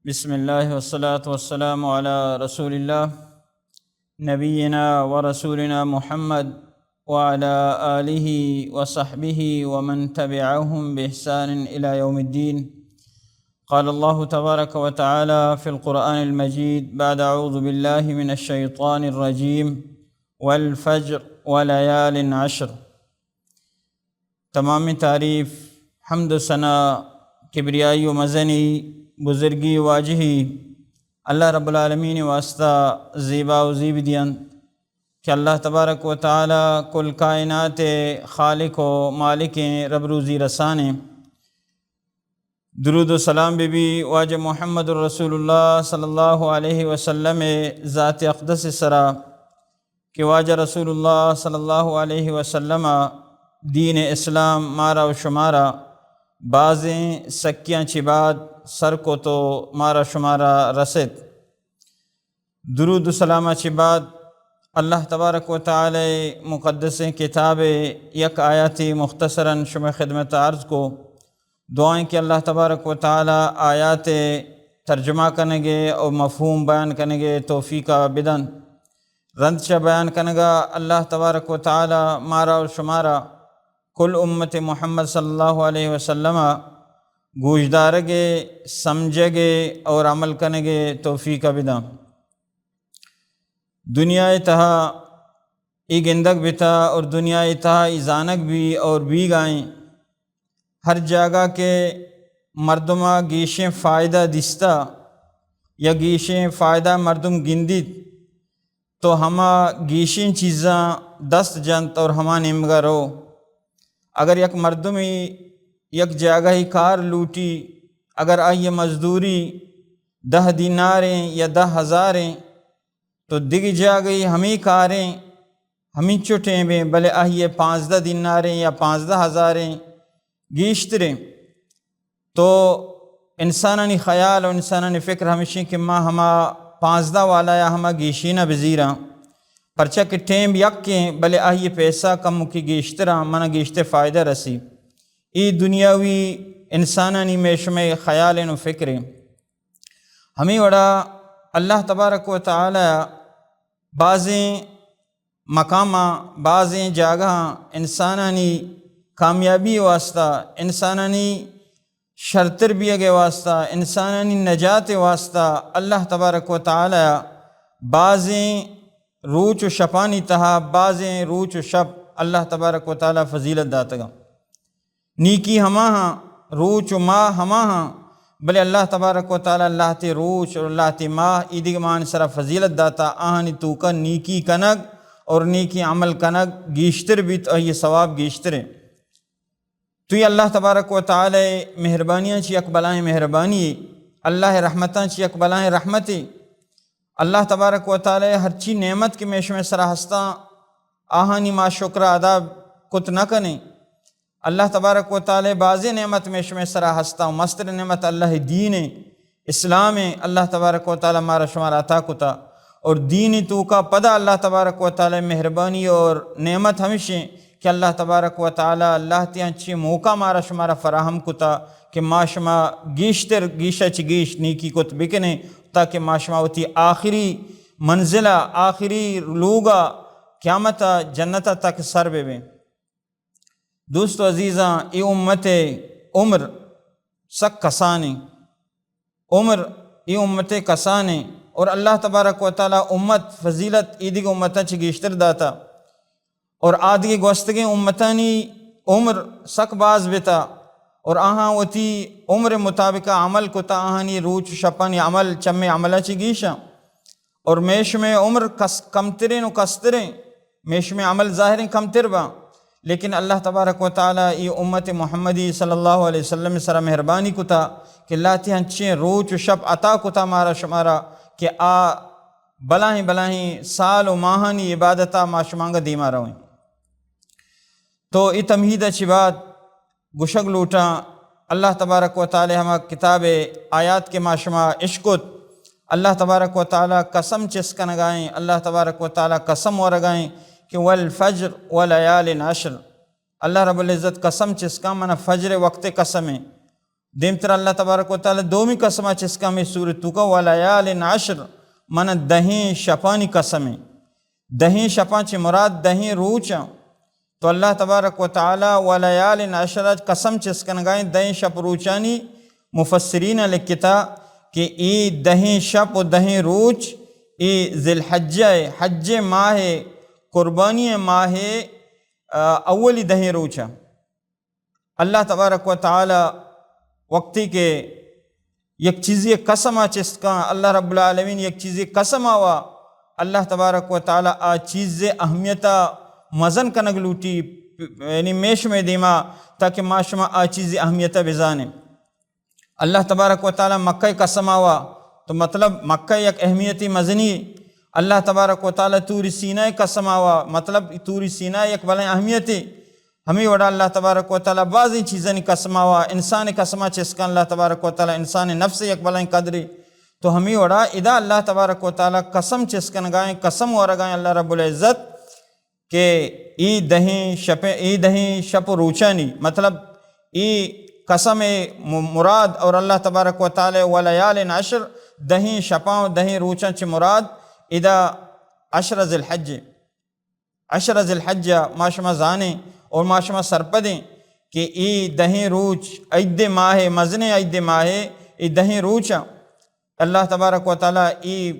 بسم الله والصلاة والسلام على رسول الله نبينا ورسولنا محمد وعلى آله وصحبه ومن تبعهم بإحسان إلى يوم الدين. قال الله تبارك وتعالى في القرآن المجيد بعد أعوذ بالله من الشيطان الرجيم: والفجر وليال عشر. تمامیں تعریف، حمد و ثنا، کبریائی و مزنی، بزرگی و واجہی اللہ رب العالمین واسطہ زیبا و زیب دینت کہ اللہ تبارک و تعالی کل کائنات خالق و مالکیں، رب روزی رسانیں۔ درود و سلام بہ بی واجہ محمد رسول اللہ صلی اللہ علیہ وسلم ذات اقدس سرا کہ واجہ رسول اللہ صلی اللہ علیہ وسلم دین اسلام مارا و شمارا بازیں سکیاں چی بعد سر کت و مارا شمارا رست۔ درود و سلام چی بعد اللہ تبارک و تعالی مقدسیں کتاب یک آیاتی مختصراً شمئے خدمت عرض کو۔ دعائیں کہ اللہ تبارک و تعالی آیات ترجمہ کنگے و مفہوم بیان کنگے توفیق بدنت۔ رند چہ بیان کنگا اللہ تبارک و تعالی مارا و شمارا کل امت محمد صلی اللہ علیہ وسلم گوشدارگے، سمجھگے اور عمل کنگے توفیق بدنت۔ دنیا تہا ای گندگ بتا اور دنیا تہا ای زانگ بی اور بیگائیں۔ ہر جاگہ کہ مردما گیشیں فائدہ دیستا یا گیشیں فائدہ مردم گندیت تو ہما گیشیں چیزاں دست جنت اور ہما نیمگا رو۔ اگر یک مردمی یک جاگہی کار لوٹی، اگر آئی مزدوری دہ دیناریں یا دہ ہزاریں، تو دگہ جاگہی ہمے کاریں، ہمینچو ٹیمیں، بلے آئی پانزدہ دیناریں یا پانزدہ ہزاریں گیشتریں۔ تو انسانانی خیال و انسانانی فکر ہمیشیں کہ ما ہما پانزدہ والا یا ہما گیشینہ بزیراں، پرچا کہ ٹیم یکیں، بلے آئی پیسہ کمکی گیشتراں، منا گیشتر فائدہ رسی۔ ای دنیاوی انسانانی میشمے خیالیں و فکریں۔ ہمے وڑا اللہ تبارک و تعالی بازیں مقاماں، بازیں جاگہاں انسانانی کامیابی واسطہ، انسانانی شرتر بیگ واسطہ، انسانانی نجات واسطہ اللہ تبارک و تعالی بازیں روچ و شپانی تہا، بازیں روچ و شپ اللہ تبارک و تعالی فضیلت داتگا۔ نیکی ہماہاں، روچ و ماہ ہماہاں، بلے اللہ تبارک و تعالی اللہ تے روچ اور اللہ تے ماہ ایدگہ ماہانی سرا فضیلت داتا، آہانی توکا نیکی کنگ اور نیکی عمل کنگ گیشتر بیت، آئی ثواب گیشتریں۔ تو یہ اللہ تبارک و تعالی مہربانیاں چی یک بلاہیں مہربانی، اللہ رحمتاں چی یک بلاہیں رحمتے۔ اللہ تبارک و تعالی ہرچی نعمت کہ میشمے سرا ہستاں، آہانی ما شکر ادا کت نہ کنیں۔ اللہ تبارک و تعالی بازیں نعمت میشمے سرا ہستاں، مستر نعمت اللہ دین اسلام، اللہ تبارک و تعالی مارا شمارا عطا کتا۔ اور دینی توکا پدا اللہ تبارک و تعالی مہربانی اور نعمت ہمیشیں کہ اللہ تبارک و تعالی اللہ تے انچیں موقع مارا شمارا فراہم کتا کہ ما شما گیشتر گیشا چہ گیش نیکی کت بکنیں، تاکہ ما شما وتی آخری منزلہ، آخری لوگا، قیامتا، جنتا تک سر ببیں۔ دوست و عزیزاں، اے امت عمر سک کسانیں، عمر اے امت کسانیں، اور اللہ تبارک و تعالی امت فضیلت ایدگہ امتاں چہ گیشتر داتا، اور آدگہ گوستگیں امتانی عمر سک باز بتا، اور آہاں وتی عمر مطابق عمل کتا، آہانی روچ و شپانی عمل چمے عملا چہ گیشاں۔ اور میشمے عمر کس-، کمتریں و کستریں، میشمے عمل ظاہریں کمتر باں، لیکن اللہ تبارک و تعالی ای امت محمدی صلی اللہ علیہ وسلم سرا مہربانی کتا کہ اللہ تے انچیں روچ و شپ عطا کتا مارا شمارا کہ آ بلاہیں بلاہیں سال و ماہانی عبادتا ما شمانگا دیما رویں۔ تو ای تمہیدا چہ بعد گوشگ لوٹاں، اللہ تبارک و تعالی ہما کتاب آیات کہ ما شما اشکت، اللہ تبارک و تعالی قسم چست کنگائیں، اللہ تبارک و تعالی قسم ورگائیں کہ والفجر ولیال عشر۔ اللہ رب العزت قسم چست کن، منا فجر وقت قسمیں، دیمتر اللہ تبارک و تعالی دومی قسم ءَ چست کن ہمے سورت توکا، ولیال عشر، من دہیں شپانی قسم ایں۔ دہیں شپاں چہ مراد دہیں روچاں۔ تو اللہ تبارک و تعالی ولیال عشر ءَ قسم چست کنگائیں دہیں شپ روچانی۔ مفسرین ءَ لکھتا کہ اے دہیں شپ و دہیں روچ اے ذی الحجہ ءِ، حج ءِ ماہ ءِ، قربانی ءِ ماہ ءِ، آ، اولی دہیں روچاں۔ اللہ تبارک و تعالی وقتی کہ یک چیزے قسم ءَ چست کن، اللہ رب العالمین یک چیزے قسم ءَ وا، اللہ تبارک و تعالی آ چیز ءِ اہمیت ءَ مزن کنگ لوٹی، یعنی میش مئے دیما، تاکہ ما شما آ چیز ءِ اہمیت ءَ بزانیں۔ اللہ تبارک و تعالی مکہ ءِ قسم ءَ وا، تو مطلب مکہ یک اہمیتی مزنی۔ اللہ تبارک و تعالی طور سینا ءِ قسم ءَ وا، مطلب طور سینا یک بلائیں اہمیتی۔ ہمے وڑا اللہ تبارک و تعالی بازیں چیزانی قسم ءَ وا، انسان ءِ قسم ءَ چست کن اللہ تبارک و تعالی، انسان ءِ نفس ءِ یک بلائیں قدرے۔ تو ہمے وڑا ادا اللہ تبارک و تعالی قسم چست کنگائیں، قسم ورگائیں اللہ رب العزت کہ اے دہیں شپ، اے دہیں شپ و روچانی، مطلب اے قسم ءِ م-، مراد اور اللہ تبارک و تعالی ولیال عشر، دہیں شپاں و دہیں روچاں چہ مراد ادا عشر ذی الحج۔ عشر ذی الحجہ ما شما زانیں اور ما شما سرپدیں کہ اے دہیں روچ عید ماہ، مزنیں عید ماہ، اے دہیں روچاں اللہ تبارک و تعالی اے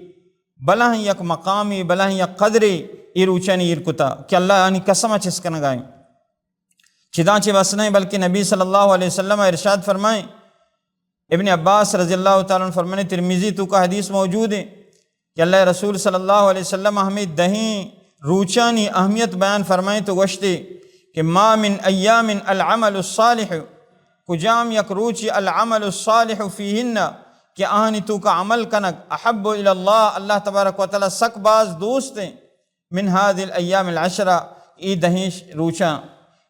بلاہیں یک مقامی، بلاہیں یک قدرے اے روچانی ایر کتا کہ اللہ آنی قسم ءَ چست کنگائیں۔ چداں چہ بس نہ ایں، بلکہ نبی صلی اللہ علیہ وسلم ارشاد فرمائیں، ابن عباس رضی اللہ تعالی عنہ فرمانے، ترمذی توکا حدیث موجود ہے کہ اللہ رسول صلی اللہ علیہ وسلم ہمیں دہیں روچانی اہمیت بیان فرمائیں تو گوشتے کہ ما من ایام العمل الصالح، کجام یک روچی العمل الصالح فیہن، کہ آہانی توکا عمل کنگ احب الی اللہ، اللہ تبارک و تعالی سک باز دوست ہیں، من هذه الأيام العشر، اے دہیں ش-، روچاں،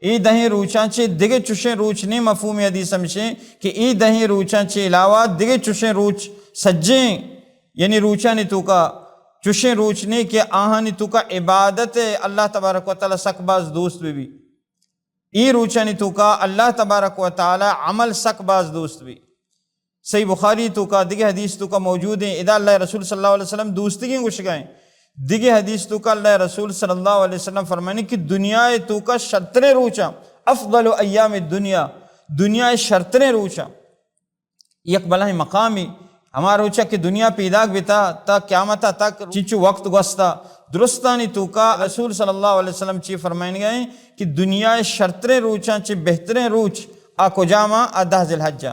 اے دہیں روچاں چہ دگہ چشیں روچ نیں۔ مفہوم حدیث ہمشیں کہ اے دہیں روچاں چہ علاوہ دگہ چشیں روچ سجیں، یعنی روچانی توکا چشیں روچ نیں کہ آہانی توکا عبادت اللہ تبارک و تعالی سک باز دوست بہ بی۔ اے روچانی توکا اللہ تبارک و تعالی عمل سک باز دوست بی۔ صحیح بخاری توکا دگہ حدیث توکا موجود ہیں، ادا اللہ رسول صلی اللہ علیہ وسلم دوستگیں گوشگائیں۔ دگہ حدیث توکا اللہ رسول صلی اللہ علیہ وسلم فرمانی کہ دنیا توکا شرتریں روچاں، افضل ایام الدنیا، دنیا شرتریں روچاں، یک بلاہیں مقامی، ہما روچا کہ دنیا پیداک بیتا تا قیامتا تک چنچو وقت گوستا، درستانی توکا رسول صلی اللہ علیہ وسلم چی فرمائنگائیں کہ دنیا شرتریں روچاں چہ بہتریں روچ آ کجاما؟ آ دہ ذی الحجہ۔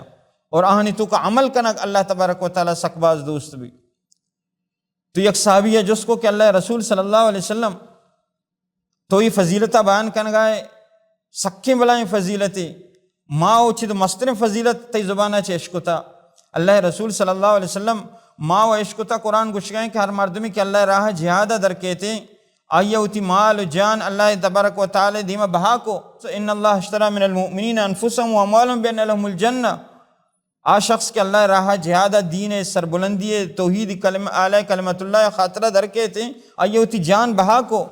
اور آہانی توکا عمل کنگ اللہ تبارک و تعالی سک باز دوست بی۔ تو یک صحابی ءَ جست کو کہ اللہ رسول صلی اللہ علیہ وسلم، تو اے فضیلت بیان کنگائے، سکیں بلائیں فضیلتے، ما و چد مستریں فضیلت تئی زبان ءَ چہ اشکتا۔ اللہ رسول صلی اللہ علیہ وسلم ما و اشکتا، قرآن گوشگائیں کہ ہر مردمی کہ اللہ راہ جہاد ءَ در کیتے، آئی ءَ وتی مال و جان اللہ تبارک و تعالی دیما بہا کو۔ ان اللہ اشتری من المؤمنین انفسهم واموالهم بان لهم الجنہ۔ آ شخص کہ اللہ راہ جہاد ءَ، دین سربلندی، توحید کلمہ، اعلی کلمت اللہ خاطرہ در کیتے، آئی ءَ وتی جان بہا کو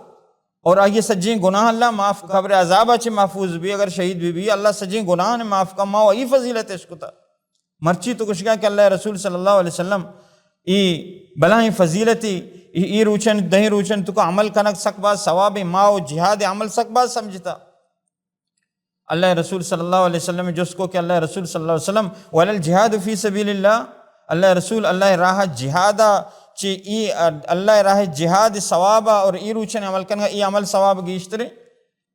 اور آئی ءِ سجیں گناہ اللہ معاف، قبر عذاب ءَ چہ محفوظ بی، اگر شہید بہ بی اللہ سجیں گناہ نے معاف کا۔ ما و ای فضیلت اشکتا۔ مرچی تو گوشگا کہ اللہ رسول صلی اللہ علیہ وسلم ای بلاہیں فضیلتی، ای، ای روچن، دہیں روچن توکا عمل کنگ سک باز ثواب، ما و جہاد عمل سک باز سمجھتا۔ اللہ رسول صلی اللہ علیہ وسلم جست کو کہ اللہ رسول صلی اللہ علیہ وسلم، ولل جہاد فی سبیل اللہ، اللہ رسول، اللہ راہ جہاد چی ای، اللہ راہ جہاد ثواب اور ای روچن عمل کنگا ای عمل ثواب گیشترے؟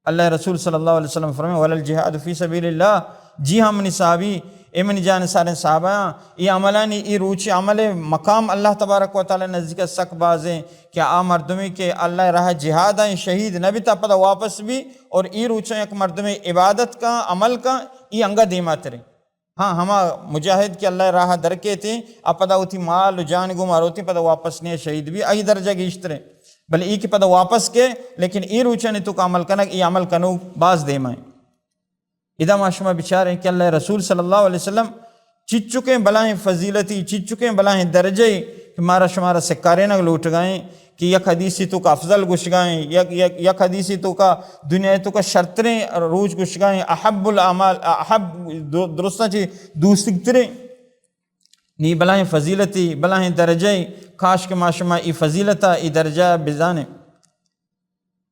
اللہ رسول صلی اللہ علیہ وسلم فرمائے، ولل جہاد فی سبیل اللہ، جی ہاں منی صحابی، اے منی جان ساریں صحابیاں، ای عملانی، ای روچی عمل مقام اللہ تبارک و تعالی نزدیک سک بازیں کہ آ مردمی کہ اللہ راہ جہاد ءَ شہید نہ بیتا پدا واپس بی اور ای روچاں یک مردمی عبادت کا، عمل کا، ای انگا دیما تریں۔ ہاں، ہما مجاہد کہ اللہ راہ در کیتے، آ پدا وتی مال و جان گوں ماروتے، پدا واپس نے شہید بی، آئی درجہ گیشتریں۔ بلے ای کہ پدا واپس کے، لیکن ای روچانی توکا عمل کنگ، ای عمل کنوک باز دیما ایں۔ ادا ما شما بچاریں کہ اللہ رسول صلی اللہ علیہ وسلم چچکیں بلاہیں فضیلتی، چچکیں بلاہیں درجے کہ مارا شمارا سکارینگ لوٹگائیں کہ یک حدیثی توکا افضل گوشگائیں، یک، یک، یک حدیثی توکا دنیا توکا شرتریں روچ گوشگائیں، احب الاعمال، احب، درستاں چی دوستگتریں، نی بلاہیں فضیلتی، بلاہیں درجہ، کاش کہ ما شما ای فضیلتا، ای درجہ بزانیں۔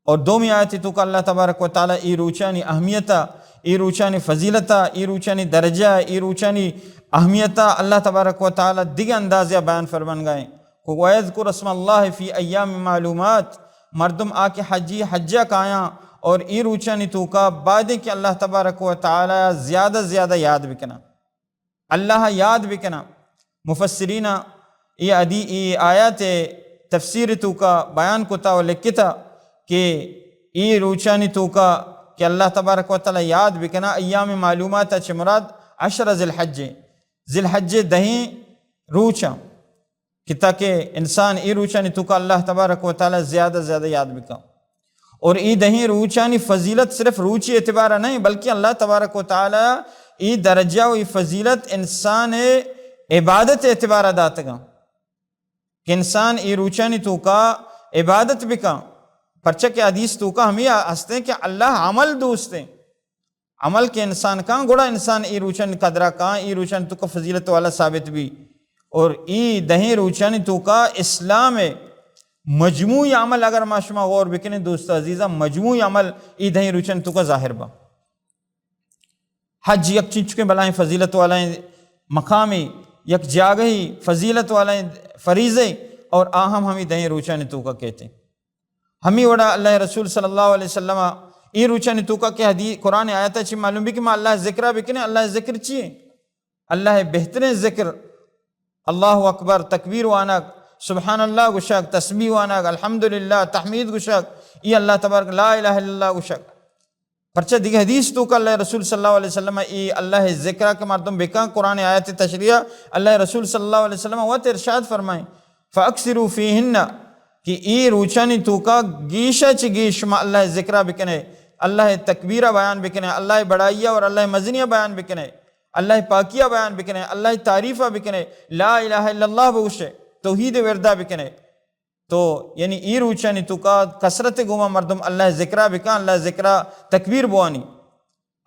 اور دومی آیت توکا اللہ تبارک و تعالی ای روچانی اہمیتا، ای روچانی فضیلتا، ای روچانی درجہ، ای روچانی اہمیتا اللہ تبارک و تعالی دگہ اندازیا بیان فرمانگائیں۔ کہ وَيَذْكُرُ اسْمَ اللَّهِ فِي أَيَّامٍ مَّعْلُومَاتٍ، مردم آ کہ حجی حجہ کایاں اور ای روچانی توکا بایدیں کہ اللہ تبارک و تعالی زیادہ زیادہ یاد بکناں، اللہ یاد بکناں۔ مفسرین ای ادی ای آیات تفسیر توکا بیان کتا و لکھتا کہ ای روچانی توکا کہ اللہ تبارک و تعالی یاد بکناں، ایام معلومات چہ مراد عشر ذی الحج، ذی الحج دہیں روچاں۔ کہ تاکہ انسان ای روچانی توکا اللہ تبارک و تعالی زیادہ زیادہ یاد بکن۔ اور ای دہیں روچانی فضیلت صرف روچی اعتبار نہیں، بلکہ اللہ تبارک و تعالی ای درجہ و ای فضیلت انسان عبادت اعتبار داتگا کہ انسان ای روچانی توکا عبادت بکن۔ پرچہ کہ حدیث توکا ہمیں ہستیں کہ اللہ عمل دوستیں۔ عمل کہ انسان کاں، گڑا انسان ای روچانی قدرا کاں، ای روچانی توکا فضیلت والا ثابت بی۔ اور ای دہیں روچانی توکا اسلام مجموعی عمل اگر ما شما غور بکنیں دوست عزیزاں، مجموعی عمل ای دہیں روچانی توکا ظاہر با۔ حج یک چنچکیں بلاہیں فضیلت والائیں مقامی، یک جاگہی فضیلت والائیں فریضے، اور آ ہم ہمیں دہیں روچانی توکا کہتے ہیں۔ ہمیں وڑا اللہ رسول صلی اللہ علیہ وسلم ای روچانی توکا کہ حدیث قرآن آیتا چی معلوم بی کہ ما اللہ ذکرہ بکنیں، اللہ ذکر چی ہے؟ اللہ بہترین ذکر، اللہ اکبر، تکبیر وانگ، سبحان اللہ گوشگ، تسبیح وانگ، الحمدللہ، تحمید گوشگ، ای اللہ تبارک، لا الہ الا اللہ گوشگ۔ پرچہ دیگہ حدیث توکا اللہ رسول صلی اللہ علیہ وسلم ای اللہ ذکرہ کہ مردم بکن، قرآن آیت تشریح اللہ رسول صلی اللہ علیہ وسلم وت ارشاد فرمائیں، فاکثروا فیہن، کہ ای روچانی توکا گیشا چہ گیش شما اللہ ذکرہ بکنے، اللہ تکبیرہ بیان بکنے، اللہ بڑائیہ اور اللہ مزنیہ بیان بکنے، اللہ پاکیہ بیان بکنے، اللہ تعریفہ بکنے، لا الہ الا اللہ بگوشے، توحید وردہ بکنے۔ تو یعنی ای روچانی توکا کثرت گوما مردم اللہ ذکرہ بکن، اللہ ذکرہ تکبیر بوانی۔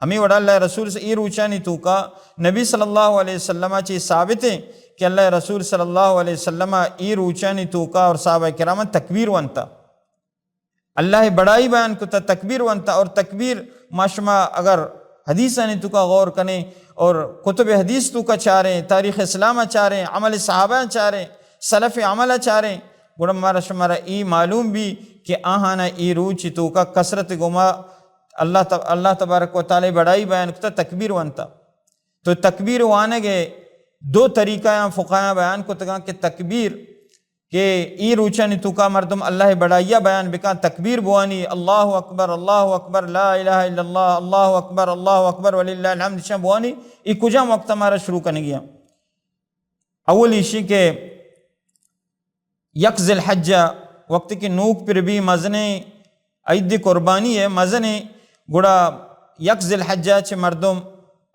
ہمیں وڑا اللہ رسول سے ای روچانی توکا نبی صلی اللہ علیہ وسلم چی ثابت ہیں کہ اللہ رسول صلی اللہ علیہ وسلم ای روچانی توکا اور صحابہ کرام تکبیر ونتا، اللہ بڑائی بیان کتا، تکبیر ونتا۔ اور تکبیر ما شما اگر حدیثانی توکا غور کنیں اور کتب حدیث توکا چاریں، تاریخ اسلام چاریں، عمل صحابہ چاریں، سلف عمل چاریں، گڑا مارا شمارا ای معلوم بی کہ آہانا ای روچ توکا کثرت گوما اللہ تب-، اللہ تبارک و تعالی بڑائی بیان کتا، تکبیر ونتا۔ تو تکبیر وانگے دو طریقہ آں فقہایاں بیان کتگاں کہ تکبیر کہ ای روچانی توکا مردم اللہ بڑائیہ بیان بکاں، تکبیر بوانی، اللہ اکبر، اللہ اکبر، لا الہ الا اللہ، اللہ اکبر، اللہ اکبر وللہ الحمد، اشاں بوانی۔ ای کجام وقت مارا شروع کنگی ہیں؟ اول ایشی کہ یک ذی الحجہ وقت کہ نوک پر بی، مزنیں عید قربانی ہے، مزنیں، گڑا یک ذی الحجہ چہ مردم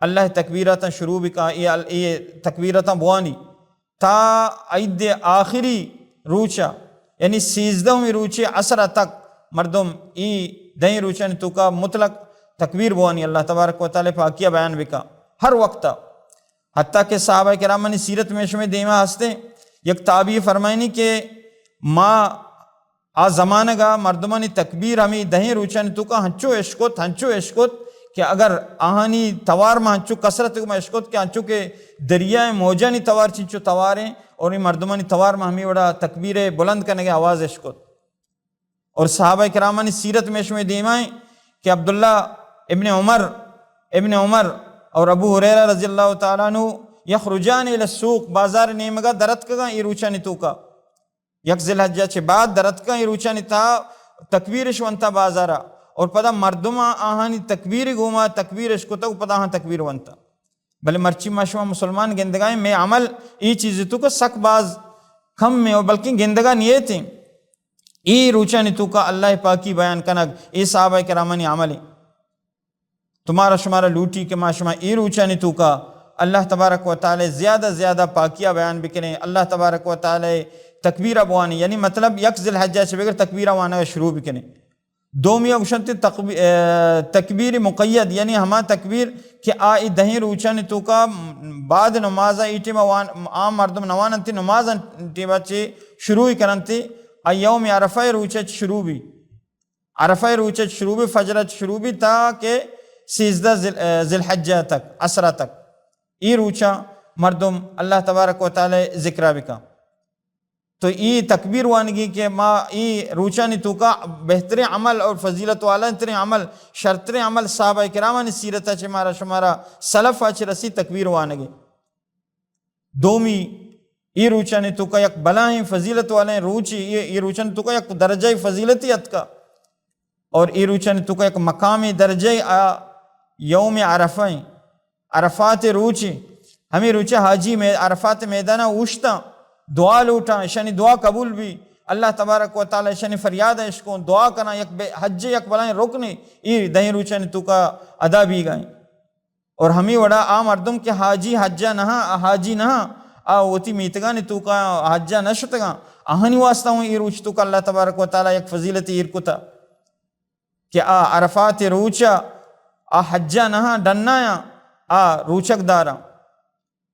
اللہ تکبیراتاں شروع بکاں، ای ال-، ای تکبیراتاں بوانی۔ تا عید آخری روچا، یعنی سیزدہمی روچے عصر تک مردم ای دہیں روچانی توکا مطلق تکبیر بوانی، اللہ تبارک و تعالی پاکیہ بیان بکا ہر وقتا۔ حتیٰ کہ صحابہ کرامانی سیرت میں شمے دیما ہستے، یک تابعی فرمائنی کہ ما آ زمانگا مردمانی تکبیر ہمیں دہیں روچانی توکا ہنچو اشکت، ہنچو اشکت کہ اگر آہانی توار ما ہنچو کثرت ما اشکت کہ ہنچو کہ دریائے موجانی توار چنچو تواریں، اور این مردمانی توار ما ہمیں وڑا تکبیر بلند کنگے آواز اشکت۔ اور صحابہ کرامانی سیرت میں شمے دیمائیں کہ عبداللہ ابن عمر، ابن عمر اور ابو ہریرہ رضی اللہ تعالیٰ عنہ یخرجان الی السوق، بازار نیمگا درتکگاں ای روچانی توکا۔ یک ذی الحجہ چہ بعد درتکاں ای روچانی تہا تکبیرش ونتا بازارا، اور پدا مردماں آہانی تکبیر گوما تکبیرش کتگ، پدا آہاں تکبیر ونتا۔ بلے مرچی ما شما مسلمان گندگائیں، مے عمل ای چیز توکا سک باز کم میں، اور بلکہ گندگا نیتیں۔ ای روچانی توکا اللہ پاکی بیان کنگ، ای صحابہ کرامانی عملیں۔ تو مارا شمارا لوٹی کہ ما شما ای روچانی توکا اللہ تبارک و تعالی زیادہ زیادہ پاکیہ بیان بکنیں، اللہ تبارک و تعالی تکبیر ءَ بوانی، یعنی مطلب یک ذی الحجہ چہ بگر تکبیر ءَ وانگ ءَ شروع بکنی۔ دومی ءَ گوشنت تکبی-، اے، تکبیر مقید، یعنی ہما تکبیر کہ آ ای دہیں روچانی توکا بعد نماز ءَ ای ٹیم ءَ وان-، عام مردم نواننت، نماز ٹیم ءَ چہ شروع کننت، آ یوم عرفہ روچ ءَ چہ شروع بی۔ عرفہ روچ ءَ چہ شروع بی، فجر ءَ چہ شروع بی تا کہ سیزدہ ذی-، اے، ذی الحجہ تک، عصر ءَ تک۔ ای روچاں مردم اللہ تبارک و تعالی ذکر ءَ بکن۔ تو ای تکبیر وانگی کہ ما ای روچانی توکا بہترین عمل اور فضیلت والا ترین عمل، شرترین عمل صحابہ کرامانی سیرت ءَ چہ مارا شمارا سلف ءَ چہ رسی تکبیر وانگی۔ دومی، ای روچانی توکا یک بلاہیں فضیلت والیں روچی، ای، ای روچانی توکا یک درجہ فضیلتی اتکا۔ اور ای روچانی توکا یک مقامی درجہ آ یوم عرفہ ہیں، عرفات روچی۔ ہمیں روچے حاجی میں عرفات میدانا اوشتاں، دعا لوٹاں، اشانی دعا قبول بی۔ اللہ تبارک و تعالی اشانی فریاد اشکون، دعا کنا، یک بے-، حج یک بلائیں رکنے، ای دہیں روچانی توکا ادا بیگائیں۔ اور ہمیں وڑا آ مردم کہ حاجی حجا نہاں، آ حاجی نہاں، آ وتی میتگانی توکا حجا نشتگاں، آہانی واسطہ ہوں ای روچ توکا اللہ تبارک و تعالی یک فضیلت ایر کتا کہ آ عرفات روچا آ حجا نہاں، ڈنایاں، آ روچک داراں۔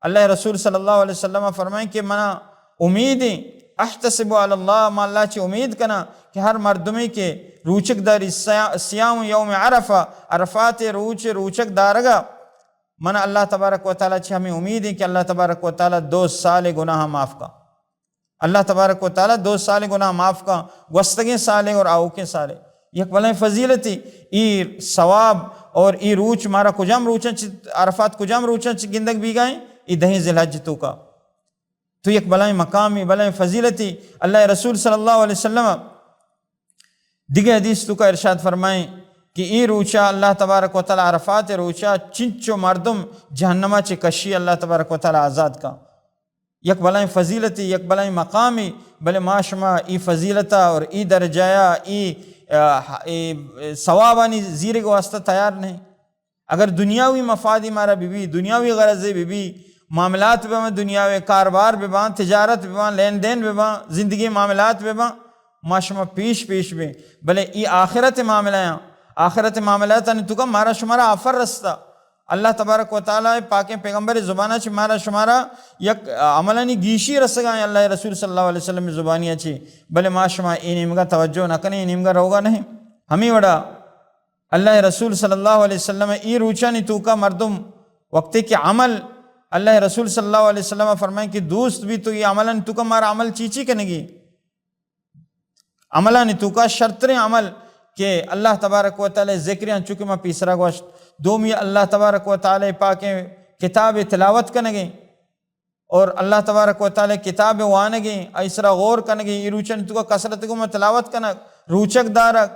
اللہ رسول صلی اللہ علیہ وسلم فرمائیں کہ منا امیدیں، احتسب علی اللہ، ما اللہ چی امید کنا کہ ہر مردمی کہ روچک داری، سیا-، صیام یوم عرفہ، عرفات روچ، روچک دارگا، من اللہ تبارک و تعالی چی ہمیں امیدیں کہ اللہ تبارک و تعالی دو سال گناہ معاف کا۔ اللہ تبارک و تعالی دو سال گناہ معاف کا، گوستگیں سالے اور آؤکیں سالے۔ یک بلائیں فضیلتی، ای ثواب اور ای روچ مارا کجام روچاں چی، عرفات کجام روچاں چی گندگ بیگائیں؟ ای دہیں ذی الحج توکا۔ تو یک بلائیں مقامی، بلائیں فضیلتی۔ اللہ رسول صلی اللہ علیہ وسلم دگہ حدیث توکا ارشاد فرمائیں کہ ای روچا اللہ تبارک و تعالی عرفات روچا چنچو مردم جہنما چہ کشی اللہ تبارک و تعالی آزاد کا۔ یک بلائیں فضیلتی، یک بلائیں مقامی، بلے ما شما ای فضیلتا اور ای درجایا، ای، آ، ای ثوابانی زیرگ واسطہ تیار نہیں۔ اگر دنیاوی مفادی مارا بہ بی، دنیاوی غرضے بہ بی، معاملات بہ باں، دنیاوی کاروبار بہ باں، تجارت بہ باں، لین دین بہ باں، زندگی معاملات بہ باں، ما شما پیش پیش بیں۔ بلے ای آخرت معاملہ آں، آخرت معاملاتانی توکا مارا شمارا آفر رستا۔ اللہ تبارک و تعالی پاکیں پیغمبر زبانا چہ مارا شمارا یک عملانی گیشی رسگا ہیں، اللہ رسول صلی اللہ علیہ وسلم زبانی چہ، بلے ما شما ای نیمگا توجہ نہ کنیں، ای نیمگا روگا نہیں۔ ہمیں وڑا اللہ رسول صلی اللہ علیہ وسلم ای روچانی توکا مردم وقتی کہ عمل، اللہ رسول صلی اللہ علیہ وسلم فرمائیں کہ دوست بی تو ای عملانی توکا مارا عمل چی چی کنگی؟ عملانی توکا شرتریں عمل کہ اللہ تبارک و تعالی ذکر ہیں، چونکہ ما پیسرا گوشت، دومی اللہ تبارک و تعالی پاکیں کتاب تلاوت کنگیں اور اللہ تبارک و تعالی کتاب وانگیں، ایسرا غور کنگیں، ای روچانی توکا کثرت گوما تلاوت کنگ، روچک دارگ،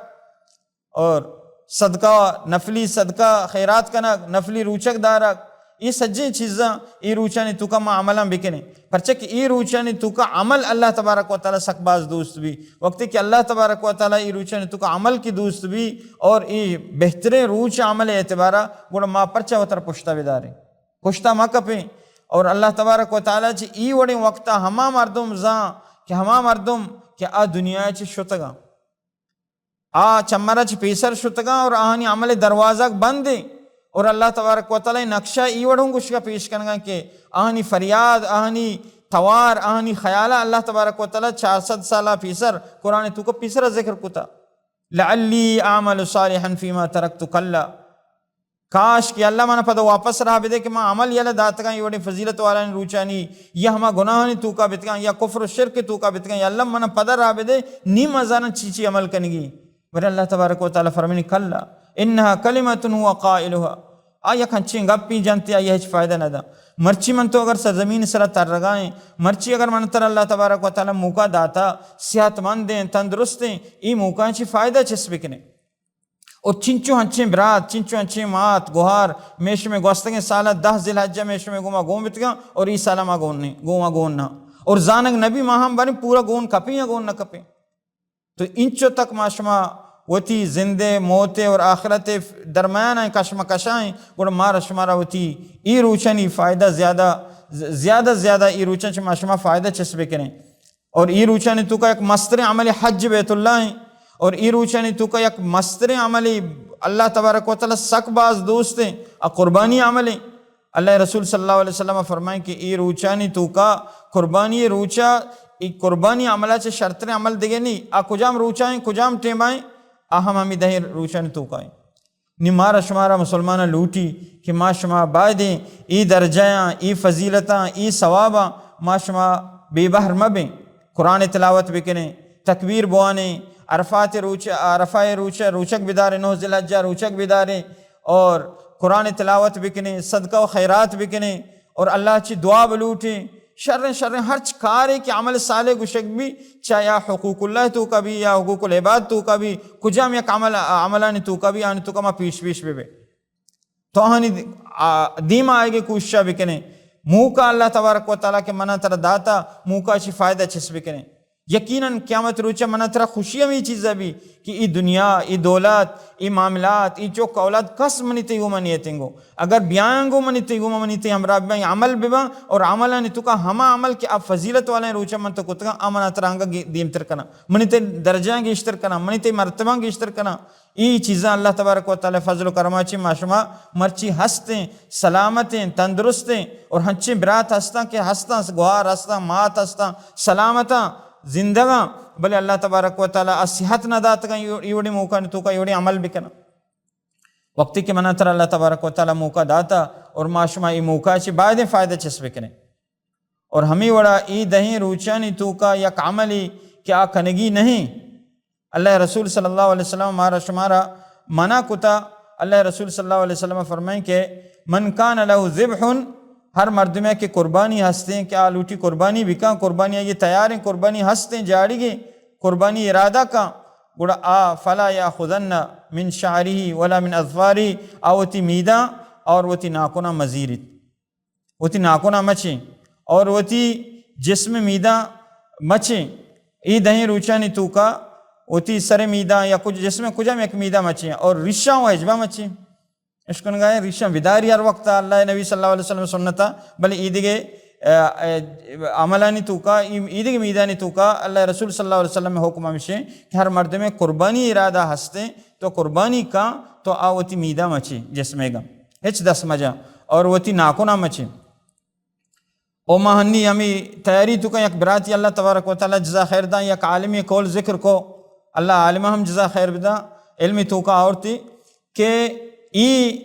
اور صدقہ، نفلی صدقہ خیرات کنگ، نفلی روچک دارگ، ای سجیں چیزاں ای روچانی توکا ما عملاں بکنیں۔ پرچہ کہ ای روچانی توکا عمل اللہ تبارک و تعالی سک باز دوست بی۔ وقتی کہ اللہ تبارک و تعالی ای روچانی توکا عمل کی دوست بی اور ای بہترین روچ عمل اعتبارا، گڑا ما پرچہ وتر پشتا بداریں؟ پشتا مہ کپیں۔ اور اللہ تبارک و تعالی چہ ای وڑیں وقتا ہما مردم زان کہ ہما مردم کہ آ دنیا چہ شتگاں، آ چمرا چہ پیسر شتگاں اور آہانی عمل دروازگ بند ہیں۔ اور اللہ تبارک و تعالی نقشہ ای وڑ ہوں گوشگا پیش کنگا کہ آہانی فریاد، آہانی توار، آہانی خیالہ اللہ تبارک و تعالی چار سد سالہ پیسر قرآن توکا پیسرا ذکر کتا، لعلی اعمل صالحا فیما ترکت کلا۔ کاش کہ اللہ منا پدا واپس راہ بدے کہ ما عمل یلہ داتگاں، یہ وڑیں فضیلت والانی روچانی، یا ہما گناہانی توکا بتگاں، یا کفر و شرک توکا بتگاں، یا اللہ منا پدا راہ بدے، نی ما زاناں چی چی عمل کنگی۔ بلے اللہ تبارک و تعالی فرمانی، کلا انها کلمة هو قائلها۔ آ یک ہنچیں گپی جنت، آئی ہچ فائدہ نہ دا۔ مرچی من تو اگر سرزمین سرا ترگائیں، مرچی اگر من تر اللہ تبارک و تعالی موقع داتا، صحت مندیں، تندرستیں، ای موقع چی فائدہ چس بکنے؟ اور چنچو ہنچیں برات، چنچو ہنچیں مات، گوہار، میں شمے گوستگیں سالا دہ ذی الحجہ میں شمے گوما گون بتگاں اور ای سالا ما گون نہیں، گوما گون نہ۔ اور زانگ نبی ما ہم باریں پورا گون کپیں یا گون نہ کپیں۔ تو انچو تک ما شما وتی زندے موتے اور آخرت درمیان کشمکشائیں، گڑا مارا شمارا وتی ای روچانی فائدہ زیادہ، زیادہ زیادہ ای روچن چہ ما شما فائدہ چس بکنیں۔ اور ای روچانی توکا یک مستریں عمل حج بیت اللہ ہیں، اور ای روچانی توکا یک مستریں عمل اللہ تبارک و تعالی سک باز دوست ہیں، آ قربانی عمل ہیں۔ اللہ رسول صلی اللہ علیہ وسلم فرمائیں کہ ای روچانی توکا قربانی روچا، ای قربانی عملہ چہ شرتریں عمل دگے نہیں۔ آ کجام روچا ہیں، کجام ٹیما ہیں؟ آ ہم ہمیں دہیں روچانی توکا ہیں۔ نی مارا شمارا مسلماناں لوٹی کہ ما شما بایدیں ای درجہاں، ای فضیلتاں، ای ثواباں ما شما بے بہر مبیں۔ قرآن تلاوت بکنیں، تکبیر بوانیں، عرفات روچ، عرفہ روچ، روچک بداریں، نو ذی الحجہ روچک بداریں اور قرآن تلاوت بکنیں، صدقہ و خیرات بکنیں اور اللہ چی دعا بلوٹیں۔ شریں شریں ہرچ کارے کہ عمل صالح گوشگ بی، چاہے یا حقوق اللہ توکا بی یا حقوق العباد توکا بی، کجام یک عمل، عملانی توکا بی، آنی توکا ما پیش پیش ببے۔ تو آہانی، آ، دیما آئیگے کوششا بکنے۔ موقع اللہ تبارک و تعالی کہ منا ترا داتا، موقع چی فائدہ چس بکنے۔ یقیناً قیامت روچا منا ترا خوشی ہم ای چیزا بی کہ ای دنیا، ای دولت، ای معاملات، ای چوک اولاد کس منی تئی گوما نیتیں گو۔ اگر بیاں گو منی تئی گوما منی تئی ہمراہ بباں، عمل بباں اور عملانی توکا ہما عمل کہ آ فضیلت والیں روچا من تو کتگاں، آ منا ترا انگا گی-، دیمتر کناں، منی تئی درجہاں گیشتر کناں، منی تئی مرتبہاں گیشتر کناں۔ ای چیزاں اللہ تبارک و تعالی فضل و کرما چی ما شما مرچی ہستیں، سلامتیں، تندرستیں اور ہنچیں برات ہستاں کہ ہستاں، گوار ہستاں، مات ہستاں، سلامتاں، زندگاں، بلے اللہ تبارک و تعالی آ صحت نہ داتگاں، ایو-، ایوڑیں موقع توکا ایوڑیں عمل بکناں۔ وقتی کہ منا ترا اللہ تبارک و تعالی موقع داتا اور ما شما ای موقع چی بایدیں فائدہ چس بکنیں۔ اور ہمیں وڑا ای دہیں روچانی توکا یک عملی کہ آ کنگی نہیں۔ اللہ رسول صلی اللہ علیہ وسلم مارا شمارا منع کتا۔ اللہ رسول صلی اللہ علیہ وسلم فرمائیں کہ من کان لہ ذبح، ہر مردمے کہ قربانی ہستیں کہ آ لوٹی قربانی بکاں، قربانی آئی تیاریں، قربانی ہستیں، جاڑیگیں، قربانی ارادہ کاں، گڑا آ فلا یاخذن من شعرہ ولا من اظفارہ، آ وتی میداں اور وتی ناکناں مزیریت۔ وتی ناکناں مچیں اور وتی جسم میداں مچیں۔ ای دہیں روچانی توکا وتی سر میداں یا کج-، جسم کجام یک میداں مچیں اور ریشاں و ہجباں مچیں۔ اشکنگا ہیں ریشاں بداری ہر وقت اللہ نبی صلی اللہ علیہ وسلم سنتا، بلے ای دگے، آ، آ، عملانی توکا، ای، ای دگے میدانی توکا اللہ رسول صلی اللہ علیہ وسلم حکم ہمشیں کہ ہر مردمے قربانی ارادہ ہستیں تو قربانی کاں تو آ وتی میداں مچیں جسمے گا۔ ہچ دست مجاں اور وتی ناکناں مچیں۔ او ما ہنی ہمیں تیاری توکا یک براتی اللہ تبارک و تعالی جزا خیر داں، یک عالمی قول ذکر کو، اللہ عالمہ ہم جزا خیر بداں، علمی توکا آورتی کہ ای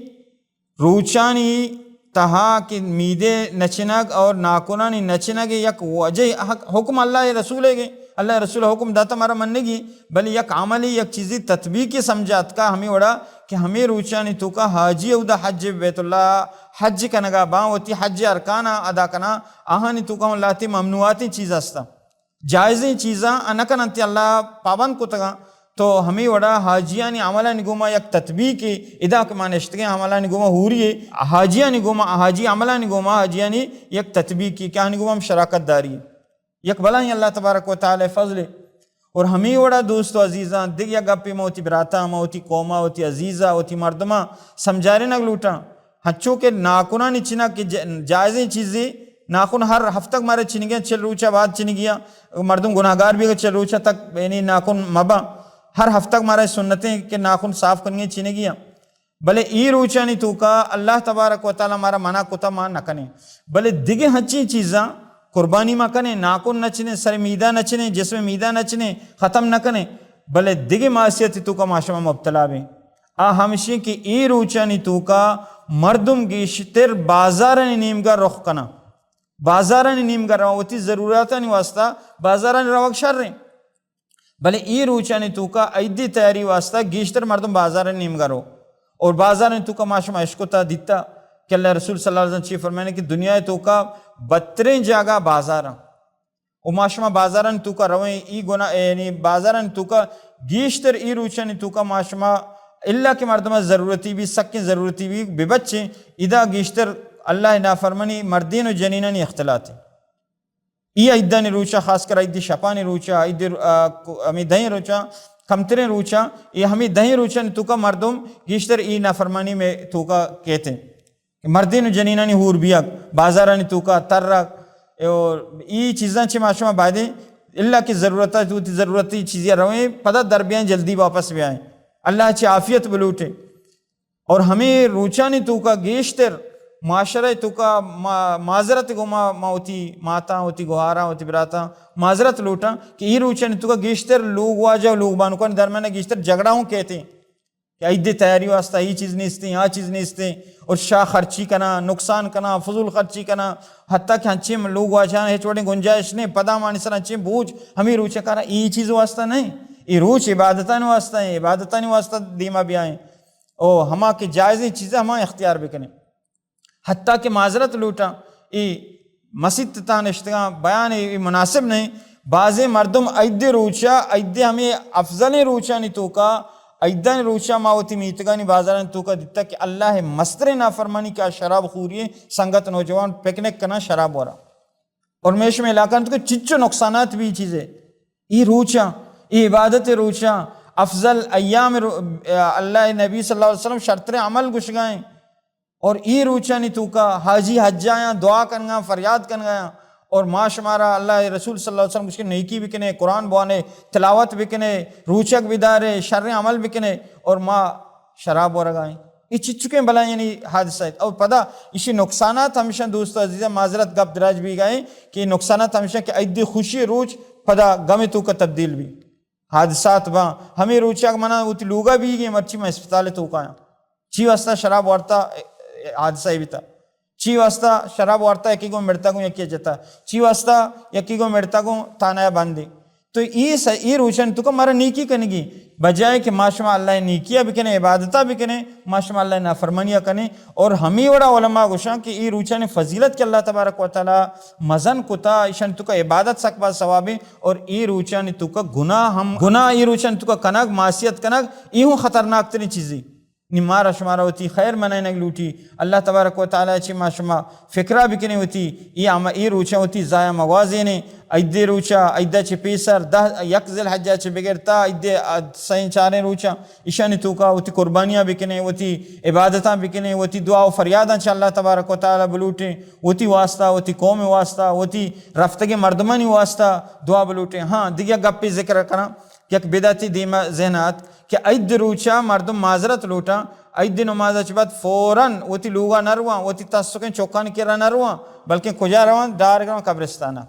روچانی تہا کہ میدے نچنگ اور ناکنانی نچنگ یک وجہ حق-، حکم اللہ رسول گے، اللہ رسول حکم داتا مارا منگی، بلے یک عملی، یک چیزی تطبیقی سمجھا اتکا ہمیں وڑا کہ ہمیں روچانی توکا حاجی اودا حج بیت اللہ حج کنگا باں، وتی حج ارکانا ادا کنا، آہانی توکا ہم لاتی ممنوعاتی چیز ہستا، جائزیں چیزاں نہ کننتی اللہ پابند کتگاں۔ تو ہمیں وڑا حاجیانی عملانی گوما یک تطبیقی ادا کہ ما نشتگیں عملانی گوما ہوری، حاجیانی گوما، حاجی عملانی گوما حاجیانی یک تطبیقی کہ آہانی گوما ہم شراکت داری۔ یک بلاہیں اللہ تبارک و تعالی فضل۔ اور ہمیں وڑا دوست و عزیزاں، دگہ یک گپے ما وتی براتاں، ما وتی قوما، وتی عزیزا، وتی مردماں سمجھارینگ لوٹاں۔ ہنچو کہ ناکنانی چنگ کہ ج-، جائزیں چیزے، ناکن ہر ہفتگ مارا چنگیاں، چل روچا بعد چنگیاں، مردم گناہگار بیگا چل روچا تک یعنی ناکن مباں۔ ہر ہفتگ مارا سنتیں کہ ناکن صاف کنگیں چنگیاں۔ بلے ای روچانی توکا اللہ تبارک و تعالی مارا منع کتا ما نہ کنیں۔ بلے دگہ ہنچیں چیزاں قربانی ما کنیں، ناکن نہ چنیں، سر میدہ نہ چنیں، جسم میدہ نہ چنیں، ختم نہ کنیں۔ بلے دگہ معصیت توکا ما شما مبتلا بیں۔ آ ہمشیں کہ ای روچانی توکا مردم گیشتر بازارانی نیمگا رخ کناں۔ بازارانی نیمگا رواں، وتی ضرورتانی واسطہ بازارانی روگ شریں۔ بلے اے روچانی توکا عیدی تیاری واسطہ گیشتر مردم بازارانی نیمگا رو۔ اور بازارانی توکا ما شما اشکتا دیتا کہ اللہ رسول صلی اللہ علیہ وسلم چی فرمائنے کہ دنیا توکا بدترین جاگہ بازاراں۔ و ما شما بازارانی توکا رویں، ای گنا، یعنی بازارانی توکا گیشتر ای روچانی توکا ما شما الا کہ مردم ضرورتی بی، سکیں ضرورتی بی، ببچیں، ادا گیشتر اللہ نافرمانی مردین و جنینانی اختلاط۔ ای عیدانی روچا، خاص کر عیدی شپانی روچا، عیدی رو-، آ، کو-، ہمیں دہیں روچا، کمتریں روچا، ای ہمیں دہیں روچانی توکا مردم گیشتر ای نافرمانی میں توکا کیتے۔ مردین و جنینانی ہور بیگ، بازارانی توکا ترگ، اور ای چیزاں چی ما شما بایدیں الا کہ ضرورت ءَ، تو وتی ضرورتی چیزے ءَ رویں، پدا در بیائیں، جلدی واپس بیائیں۔ اللہ چہ عافیت بلوٹیں۔ اور ہمے روچانی توکا گیشتر معاشرہ توکا ما-، معذرت گوما ما وتی ماتاں، وتی گہاراں، وتی براتاں معذرت لوٹاں کہ اے روچانی توکا گیشتر لوگ واجہ و لوگ بانکانی درمیان گیشتر جھگڑا ہوں کہتے ہیں کہ عید تیاری واسطہ اے چیز نیستیں، آ چیز نیستیں، اور شاہ خرچی کنا، نقصان کنا، فضول خرچی کنا، حتیٰ کہ ہنچیں لوگ واجہاں ہچ وڑیں گنجائش نہیں، پدا مانی سر ہنچیں بوجھ ہمے روچ کارا۔ اے چیز واسطہ نہیں، اے روچ عبادتانی واسطہ ہیں، عبادتانی واسطہ دیما بیائیں۔ او ہما کہ جائزیں چیزیں ہما اختیار بکنیں۔ حتیٰ کہ معذرت لوٹاں، اے مسیت تاں نشتگاں بیان اے مناسب نہیں۔ بازیں مردم عید روچا، عید ہمے افضلیں روچانی توکا، عیدانی روچا ما وتی میتگانی بازارانی توکا دیتا کہ اللہ مستریں نافرمانی کہ آ شراب خوری، سنگت نوجوان پکنک کناں شراب ورا۔ اور میش میں علاقہ تو چچو نقصانات بھی چیزیں۔ اے روچاں، اے عبادت روچاں، افضل ایام رو-، اللہ نبی صلی اللہ علیہ وسلم شرتریں عمل گشگائیں۔ اور اے روچانی توکا حاجی حجایاں دعا کنگا، فریاد کنگا، اور ما شمارا اللہ رسول صلی اللہ علیہ وسلم گوشت کہ نیکی بکنے، قرآن بوانے، تلاوت بکنے، روچک بدارے، شر عمل بکنے، اور ما شراب ورگائیں۔ اے چچکیں بلائیں یعنی حادثہ ہے۔ اور پدا اشی نقصانات ہمیشہ دوست و عزیزاں معذرت گپ دراج بیگائیں کہ نقصانات ہمیشہ کہ عید خوشی روچ پدا غم توکا تبدیل بی۔ حادثات باں۔ ہمے روچا کہ منا وتی لوگا بیگیں، مرچی من اسپتال توکایاں۔ چی واسطہ شراب وارتا حادثہ بیتا؟ چی واسطہ شراب وارتا یکی گوں مڑتا گوں یکی جتا؟ چی واسطہ یکی گوں مڑتا گوں تانایا بندی؟ تو اے س-، اے روچانی توکا مارا نیکی کنگی، بجائے کہ ما شما اللہ نیکیا بکنے، عبادتا بکنے، ما شما اللہ نافرمانیا کنے۔ اور ہمے وڑا علماء گوشاں کہ اے روچانی فضیلت کہ اللہ تبارک و تعالی مزن کتا، ایشانی توکا عبادت سک باز ثوابیں، اور اے روچانی توکا گناہ ہم، گناہ اے روچانی توکا کنگ، معصیت کنگ، اے ہوں خطرناک ترین چیزی۔ نی مارا شمارا وتی خیر منائینگ لوٹی۔ اللہ تبارک و تعالی چی ما شما فکرا بکنے وتی، اے ہم اے روچا وتی ضائع مگوازینے۔ عید روچا، عید چہ پیسر دہ، یک ذی الحجہ چہ بگر تا عید سئیں چاریں روچا ایشانی توکا وتی قربانیاں بکنے، وتی عبادتاں بکنے، وتی دعا و فریاداں چہ اللہ تبارک و تعالی بلوٹیں، وتی واسطہ، وتی قوم واسطہ، وتی رفتگیں مردمانی واسطہ دعا بلوٹیں۔ ہاں، دگہ گپے ذکر کناں، یک بدعتی دیما ذہن آت کہ عید روچا مردم معذرت لوٹاں، عید نماز چہ بعد فوراً وتی لوگا نہ رواں، وتی تسکیں چکانی کرا نہ رواں، بلکہ کجا رواں؟ ڈائریکٹ رواں قبرستانا۔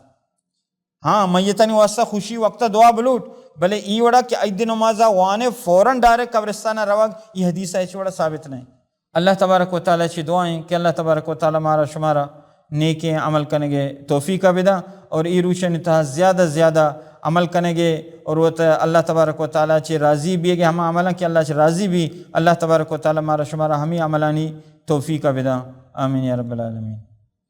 ہاں، میتانی واسطہ خوشی وقتا دعا بلوٹ، بلے ای وڑا کہ عید نمازا وانے فوراً ڈائریکٹ قبرستانا روگ، ای حدیثا ہچ وڑا ثابت نہیں۔ اللہ تبارک و تعالی چی دعائیں کہ اللہ تبارک و تعالی مارا شمارا نیکیں عمل کنگے توفیقا بدا، اور ای روچانی تہا زیادہ زیادہ عمل کنگے، اور وت اللہ تبارک و تعالی چی راضی بیگے، ہما عملاں کہ اللہ چی راضی بی، اللہ تبارک و تعالی مارا شمارا ہمی عملانی توفیقا بدا۔ آمین یا رب العالمین۔